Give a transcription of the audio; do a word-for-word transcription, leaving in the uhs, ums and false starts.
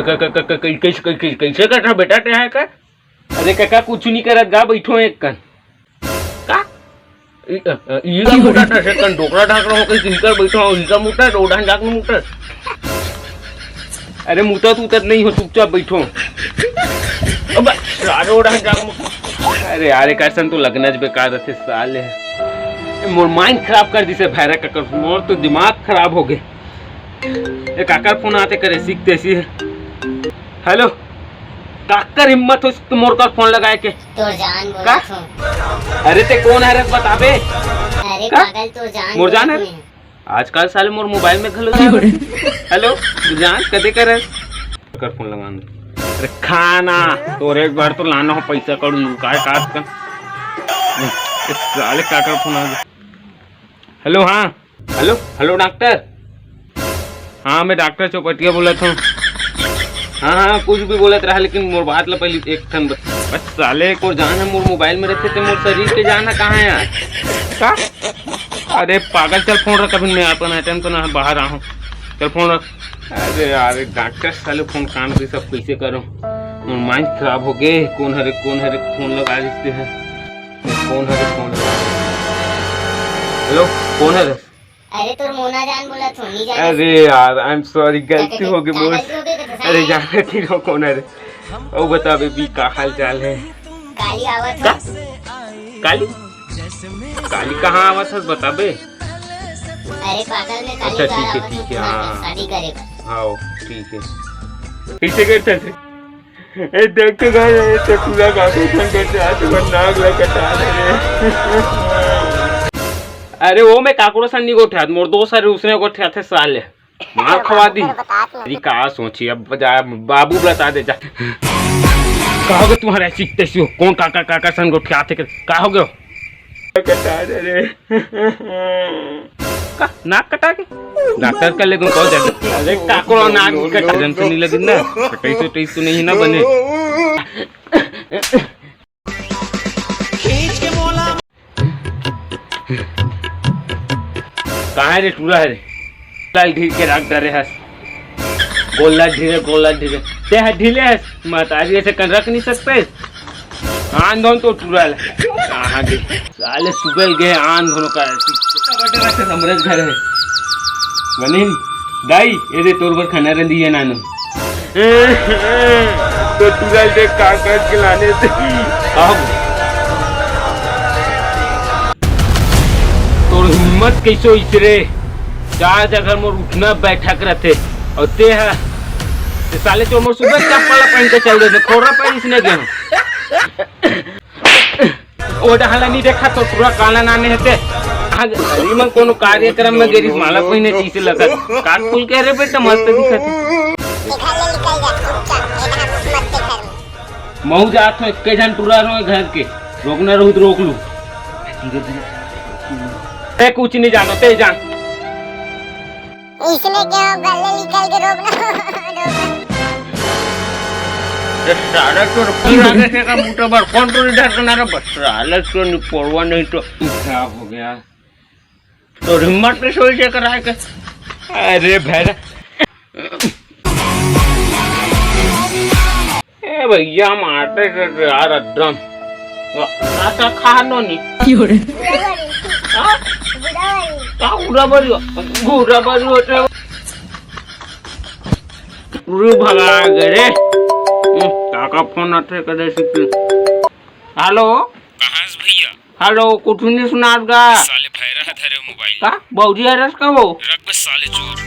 क-, क-, क-, क-, कइसे, कइसे, कइसे कटा बेटा, ते है का? अरे कका, कुछ नहीं करत गा, बैठो एक कन। का? ई, अ, अ, ई का मुटा टसे कन डोकरा ढाक रहो, कहीं किनकर बैठो, ई का मुटा, ओढ़ा जाक मुटा। अरे मुटा तू तक नहीं हो, चुपचाप बैठो। अब सारे ओढ़ा जाक मुटा। अरे यार, एक ऐसन तो लगना ज बेकार रहते साले। ए, मोर माइंड खराब कर दिसे भैरा ककर, मोर तो दिमाग खराब हो गए। ए, काकर फोन आते करे, सीखते सी है। हेलो, काकर हिम्मत हो तो मोर कर फोन लगाए के? तोर जान का? बोलत हूँ। अरे ते कौन है रे, बताबे? अरे का? पागल, तोर जान मोर जान बोलत है? हूँ। आजकल साले मोर मोबाइल में घलो जान। हेलो, जान कदे कर है? कर फोन लगा दे। अरे खाना तोर एक बार तो लाना हो, पैसा करू लुकाए काट कर। ए, साले काकर फोन आ गया। हेलो, हाँ। Hello, hello doctor. हाँ, मैं डॉक्टर चौपटिया बोलत हूँ। हाँ, हाँ, कुछ भी बोलत रहा, लेकिन मोर बात ला पहले एक ठन बत-, बस साले, एक और जान है मोर मोबाइल में रहते, तो मोर शरीर के जान है कहाँ है यार? का? अरे पागल, चल फोन रख, अभी मैं अपन आइटम तो ना बाहर आऊँ, चल फोन रख। अरे यार, डॉक्टर साले फोन कान के सब कैसे करो, मोर माइंड खराब हो गए। कौन हरे, कौन हरे फोन लगा देते हैं? कौन हरे फोन? हेलो, कौन हरे? अरे तोर मोना जान बोलत हो, नहीं जान। अरे यार, आई एम सॉरी, गलती हो गई, बोल। अरे जाने ती हो कौन है रे? ओ बता बेबी, का हाल चाल है? काली आवत का? है। काली? काली कहाँ आवत है, बता बे। अरे पागल में काली अच्छा, ठीक है, ठीक है, हाँ। शादी करेगा। हाँ, ठीक है। कैसे करता थे? ए, देख के गए, ए, तो पूरा गाके ठंड के साथ में नाक लगा कटा दे रे। अरे, वो मैं काकरो सन नहीं गोठियात, मोर दोस्त हरे उसने गोठियाथे साले। मार खवा दी। अरे, का सोची अब, जा, बाबू बता दे, जा। का हो गया तुम्हारे ऐसी तैसी हो? कौन काका, काका सन गोठियाथे के? का हो गया? कटा दे रे। का? नाक कटा के? डॉक्टर का लेकिन कौन जाता? अरे काकरो नाक कटा, जन तो नहीं लगी ना। कटाई तो, कटाई तो नहीं ना बने। कहाँ है रे टूरा है रे? लाल ढील के रख डरे हस। गोला ढीले, गोला ढीले। ते हा ढीले हस, महतारी ऐसे कन रख नहीं सकते। आन धोन तो टूरा ला। कहाँ गे? साले सुबह गए आन धोन का। बर्थडे रखे समरेश घर है। बनिन, दाई, ये दे तोर बर खाना रंधी है नानू। तो टूरा देख का कर के लाने से। अब तोर हिम्मत कैसे होइस रे? चार जगह मोर उठना बैठक रहते। और ते हा, ते साले चोर मोर सुबह चप्पल पहन के चल देते, खोरा पहन इसने गए। ओ डहला नहीं देखा तो पूरा काला नाने हते। आज अरे मन कोनो कार्यक्रम में गेरिस माला पहिने चीज लगत। काट खुल के रे बेटा मस्त दिखत। घर ले निकल जा चुपचाप, ये घर मत दे घर में। महू जात हो, एक जन टूरा रहो घर के, रोकना रहू तो रोक लू। ए कुछ नहीं जानो, ते जान। इसने क्या गले निकल के रोकना, रोकना। ए, साला तो फिर आगे से का मुंह तो बार कौन तो नहीं डर करना रे बस, साला तो नहीं पड़वा नहीं तो। खराब हो गया। तो हिम्मत नहीं सोई से कराए के। अरे भैरा। ए भैया, मारते थे यार एकदम। काका खा लो नी। हाँ? का उड़ा बड़ी हो? घूरा बड़ी होते हो। रू भगा गए रे। हम्म, काका फोन आते करे सिक्की। हेलो? कहाँ से भैया? हेलो, कुछ नहीं सुनात गा। साले भैरा है धरे मोबाइल। का? बाबूजी हरस का वो? रख बे साले चोर।